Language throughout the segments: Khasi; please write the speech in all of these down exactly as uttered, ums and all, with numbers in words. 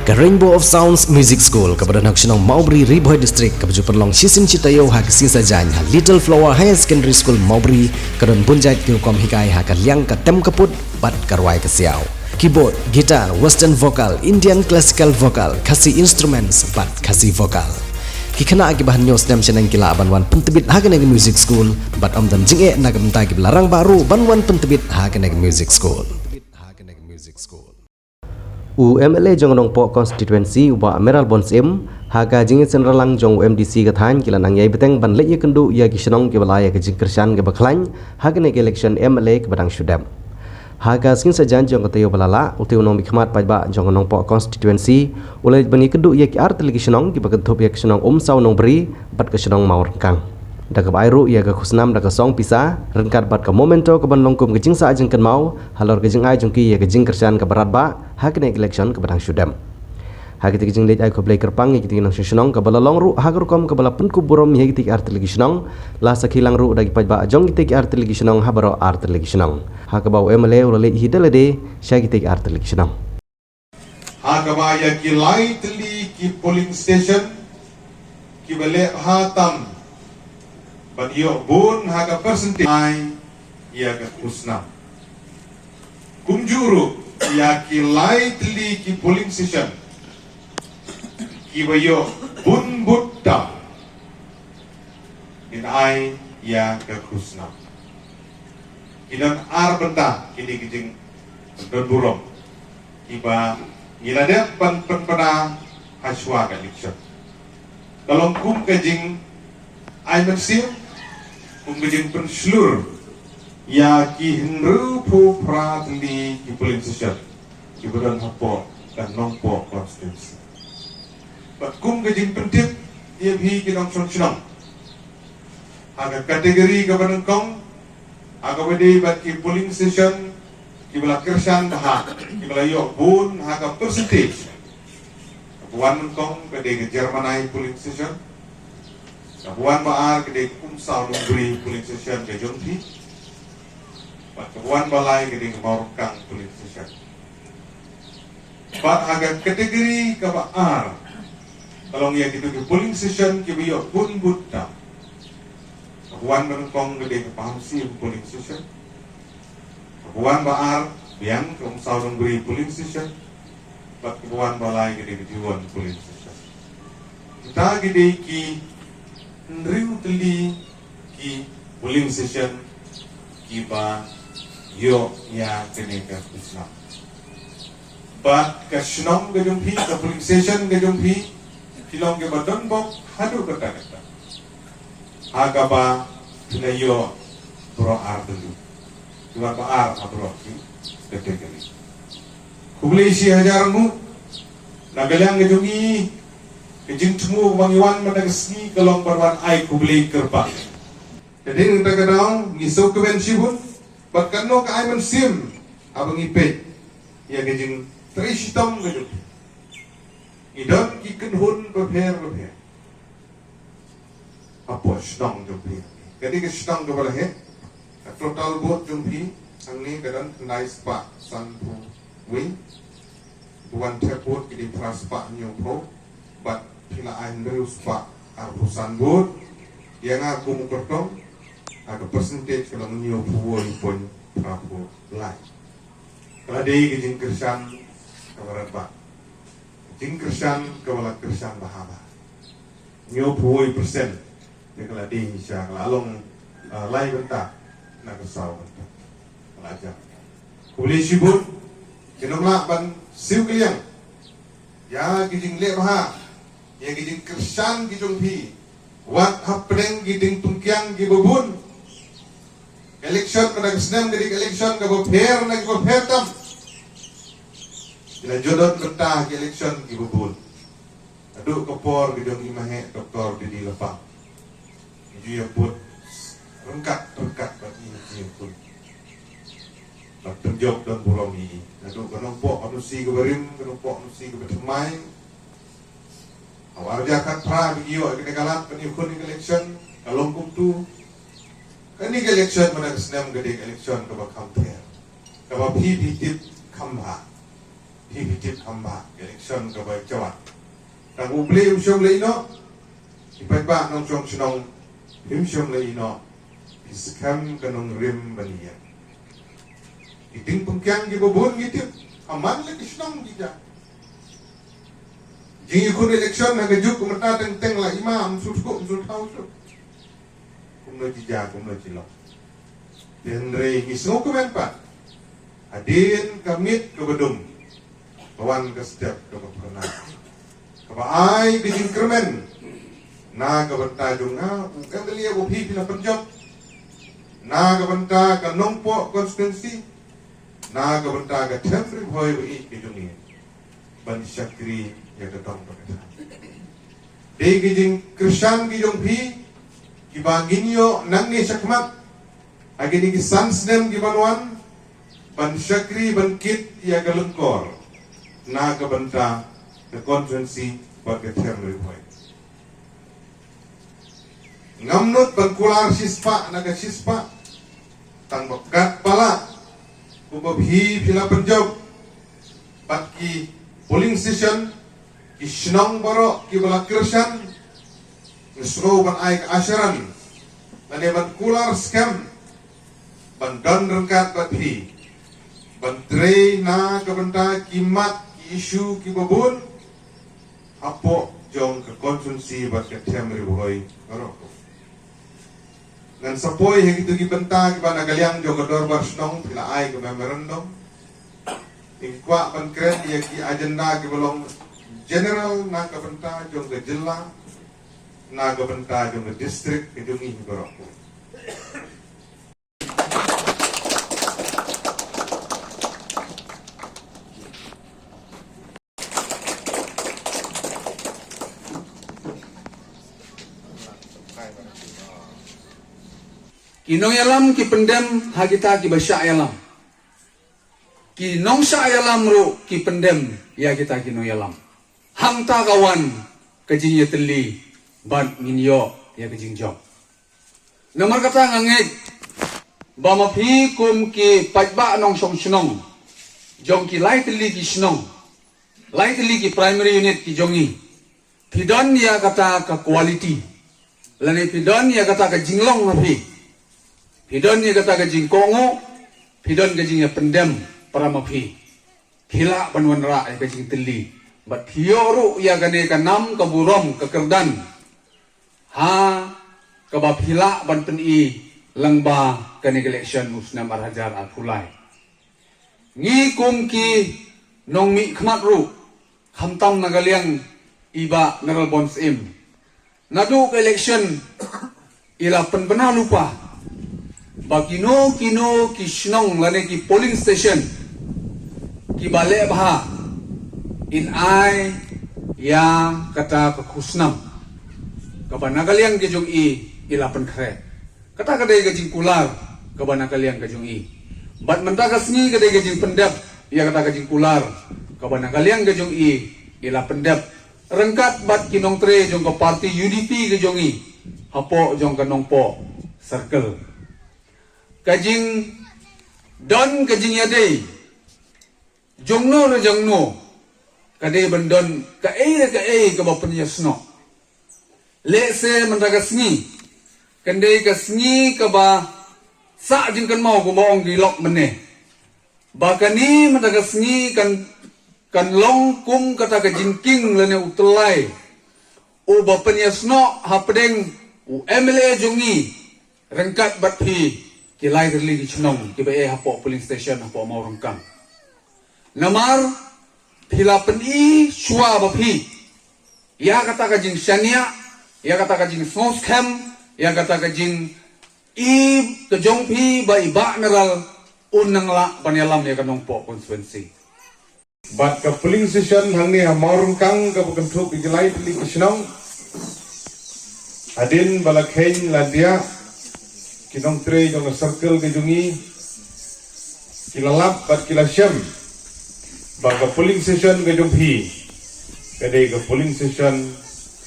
Ka Rainbow of Sounds Music School, kaba don ha ka shnong Mawbri, Ri Bhoi District, kaba ju pynlong shisien shi taïew ha ka sngi Saitjaiñ ha Little Flower Higher Secondary School Mawbri, ka don bun jait ki rukom hikai ha ka liang ka tem ka put bad ka rwai ka siaw. Keyboard, guitar, western vocal, Indian classical vocal, Khasi instruments bad Khasi vocal. Ki khynnah kiba hynñiew snem shaneng ki lah ban wan pyntbit ha kane ka music school bad ym don jingeh na ka bynta kiba la rangbah ruh ban wan pyntbit ha kane ka music school. U M L A jong Nongpoh Constituency, u Bah Mayralborn Syiem, ha ka jingïaseng rylang jong u M D C ka thaiñ, ki la nang ïai bteng ban leit ïakynduh ïa ki shnong kiba la ïa ka jingkyrshan kaba khlaiñ ha kane ka election M L A kaba dang shu dep. Ha ka sngi Saitjaiñ jong ka taïew ba la lah, utei u nongmihkhmat paidbah jong Nongpoh Constituency u la leit ban ïakynduh ïa ki artylli ki shnong kiba kynthup ïa ka shnong Umsaw Nongbri bad ka shnong Mawryngkang, da kaba ai ruh ïa ka khusnam da ka song pisa ryngkat bad ka memento kaban long kum ka jingsah jingkynmaw halor ka jingai jong ki ïa ka jingkyrshan kaba radbah ha kane ka election kaba dang shu dep. Ha kitei ki jingleit ai khublei kyrpang ïa kitei ki nongshong shnong, kaba la long ruh ha ka rukom kaba la pynkup burom ïa kitei ki artylli ki shnong, la sakhi lang ruh da ki paidbah jong kitei ki artylli ki shnong ha baroh artylli ki shnong, ha kaba u M L A u la leit hi da lade sha kitei ki artylli ki shnong. Ha kaba ïa ki lai tylli ki polling station kiba leh bha tam bad ïoh bun ha ka percentage, ai ïa ka khusnam. Kumjuh ruh ïa ki lai tylli ki polling station kiba ïoh bun vote tam, ngin ai ïa ka khusnam. Ki don ar bynta kine ki jingdon burom kiba ngi la dep ban pynbna ha shuwa ka election. Ka long kum ka jingai mynsiem, kum ka jingpynshlur ïa ki hynriewphew phra tylli ki polling station kiba don hapoh ka Nongpoh constituency. Bad kum ka jingpyntip ïa phi ki nongshong shnong, ha ka category kaba nyngkong, ha kaba dei bad ki polling station kiba la kyrshan bha, kiba la ïoh bun ha ka percentage. Kaba wan nyngkong ka dei ka Germanai polling station. Kaba wan ba ar ka dei ka Umsaw Nongbri polling station ka jong phi. Bad kaba wan ba lai ka dei ka Mawryngkang polling station. Bad ha ka category kaba ar, ka long ïa kito ki polling station kiba ïoh bun vote tam. Kaba wan ba nyngkong ka dei ka Pahamsyiem polling station. Kaba wan ba ar biang ka Umsaw Nongbri polling station. Bad kaba wan ba lai ka dei ka Diwon polling station. Kita ki dei ki hynriew tylli ki polling station kiba ïoh ïa kane ka khusnam. Bad ka shnong ka jong phi, ka polling station ka jong phi, ki long kiba donbok haduh katta katta. Ha kaba phi la ïoh baroh ar tylli. Kiba ba ar ha baroh ki category. Khublei shi hajar nguh. Na ka liang ka jong ngi, ka jingthmu ba ngi wan mynta ka sngi ka long ban wan ai khublei kyrpang. Te dei na kata ka daw ngi sngewkmen shibun bad kano ka ai mynsiem haba ngi peit ïa ka jingtrei shitom ka jong phi. Ngi don ki kynhun bapher bapher hapoh shnong jong phi. Ka dei ka shnong kaba la heh. Ka total vote jong phi hangne ka don khyndai spah sanphew wei. Ka wan thep vote ka dei phra spah hynñiewphew bad phi la ai hynriew spah arphew san vote. Ïa nga kum u kyrtong, ha ka percentage ka long hynñiewphew wei point phraphew lai. Ka la dei ka jingkyrshan kaba radbah, jingkyrshan kaba la kyrshan bha bha. Hynñiewphew wei percent. Te ka la dei shisha, ka la long, ah, lai bynta na ka saw bynta. Ka la jam. Khublei shibun. Ngin ym lah ban siew kylliang ïa ki jingleh bha, ïa ki jingkyrshan ki jong phi. Wat hapdeng ki jingpynkhiang kiba bun. Election mynta ka snem ka dei ka election kaba pher na kiba pher tam. Ki la ju don bynta ki election kiba bun. Naduh ka por ka jong i maheh Doktor D D Lapang, ngi ju ïa bud ryngkat ryngkat bad i, ngi ju ïa bud bad pynjop don burom ïa i. Naduh ka Nongpoh Constituency kaba rim, ka Nongpoh Constituency kaba thymmai. Ha u ar hajar khatphra ba ngi ïoh ïa kane ka lad ban ïakhun ïa ka election, ka long kumtu. Kane ka election mynta ka snem ka dei ka election kaba kham pher, kaba phi phi tip kham bha. Phi phi tip hamba election kaba jawat. Tang U Blei um shym la ïehnoh. Ki paidbah nongshong shnong phim shym la ïehnoh. Phi skhem ka nongrim ban ïa. Ki ding pynkiang kiba bun ngi tip. Haman la ki shnong ki ja. Jingïakhun election ha ka juk mynta teng teng la imam sut ko sut hau sut. Kumno ji ja kumno ji long. Hynrei ngi sngewkmen pat. Hadien ka miet kaba dum. Ka wan ka step kaba pyrnai. Kaba ai ka jingkyrmen. Na ka bynta jong nga u M L A u phi phi la pynjop. Na ka bynta ka Nongpoh constituency. Na ka bynta ka them Ri Bhoi ba ïeit ka jong ngi. Ban shakri ïa ka dong ba ka thaiñ. Dei ki jingkyrshan ki jong phi kiba ngin ïoh nangne shakhmat ha kine ki san snem kiban wan ban shakri ban kit ïa ka lyngkor na ka bynta ka constituency bad ka them Ri Bhoi. Ngam nud ban kular shispah na ka shispah. Tang ba kat palat kumba phi phi la pynjop bad ki polling station ki shnong baroh kiba la kyrshan. Ngi sngewbha ban ai ka assurance lane ban kular skhem ban don ryngkat bad phi ban trei na ka bynta ki mat ki issue kiba bun hapoh jong ka constituency bad ka them Ri Bhoi baroh. Ngan sa poi ha kito ki bynta kiba na ka liang jong ka dorbar shnong phi la ai ka memorandum. Ngi kwah ban kren ïa ki agenda kiba long general na ka bynta jong ka jylla na ka bynta jong ka district ka jong ngi baroh. Ki nongïalam ki pyndem ha kita kiba shah ïalam. Ki nongshah ïalam ruh ki pyndem ïa kita ki nongïalam. Hangta ka wan ka jingïatylli bad ngin ïoh ïa ka jingjop. Namar kata nga ngeit ba ma phi kum ki paidbah nongshong shnong jong ki lai tylli ki shnong, lai tylli ki primary unit ki jong ngi. Phi don ïa kata ka quality lane phi don ïa kata ka jinglong ha phi. Phi don ïa kata ka jingkohnguh, phi don ka jingïapyndem para ma phi. Phi lah ban wanrah ïa ka jingtylli bad phi ïoh ruh ïa kane ka nam ka burom ka kyrdan. Ha kaba phi lah ban pyni lyngba kane ka election u snem ar hajar arphew lai. Ngi kum ki nongmihkhmat ruh khamtam na ka liang i Bah Ngarlbon Syiem. Naduh ka election i la pynbna lypa ba kino kino ki shnong lane ki polling station kiba leh bha in ai ïa kata ka khusnam kaba na ka liang ka jong i i la pynkhreh. Kata ka dei ka jingkular kaba na ka liang ka jong i. Bad mynta ka sngi ka dei ka jingpyndep ïa kata ka jingkular kaba na ka liang ka jong i i la pyndep ryngkat bad ki nongtrei jong ka party U D P ka jong i hapoh jong ka Nongpoh circle. Ka jingdon ka jingïadei jongno re jongno ka dei ban don kaei re kaei kaba pynïasnoh. Lehse mynta ka sngi kan dei ka sngi kaba sah jingkynmaw kumba ong ki lok mynne. Ba kane mynta ka sngi kan kan long kum kata ka jingkieng lane u tyllai uba pynïasnoh hapdeng u M L A jong ngi ryngkat bad phi ki lai tylli ki shnong kiba eh hapoh polling station hapoh Mawryngkang. Namar phi la pyni shuwa ba phi ïa kata ka jingshaniah, ïa kata ka jingsngewskhem, ïa kata ka jingi ka jong phi ba i Bah Naral un nang lah ban ïalam ïa ka Nongpoh constituency. Bad ka polling station hangne ha Mawryngkang kaba kynthup ïa ki lai tylli ki shnong. Hadien ba la kheiñ la diah ki nongtrei jong ka circle ka jong ngi ki la lap bad ki la shem ba ka polling station ka jong phi ka dei ka polling station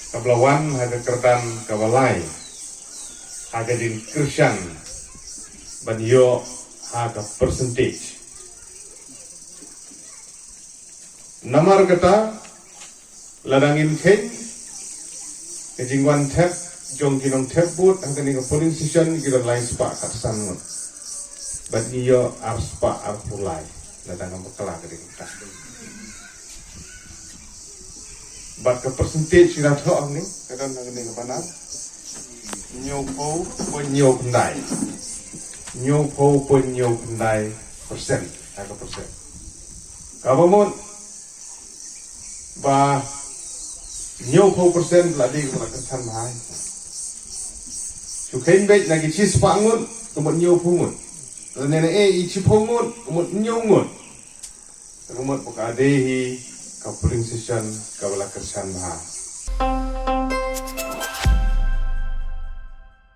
kaba la wan ha ka kyrdan kaba lai ha ka jingkyrshan ban ïoh ha ka percentage. Namar kata, lada ngin kheiñ ka jingwan thep jong ki nongthep vote ha kane ka polling station, ki don lai spah khatsan ngut. Bad ngi ïoh ar spah arphew lai. Lada ngam bakla ka dei kata. Bad ka percentage ki la thoh hangne, ka don hangne ka banar. Hynñiewphew point hynñiew khyndai. Hynñiewphew point hynñiew khyndai percent. Ha ka percent. Kaba mut ba hynñiewphew percent la dei kaba la kyrshan bha. Shu kheiñ beit na ki shispah ngut, ka mut hynñiewphew ngut. Lane na e i shiphew ngut, ka mut hynñiew ngut. Ka mut ba ka dei hi ka polling station kaba la kyrshan bha.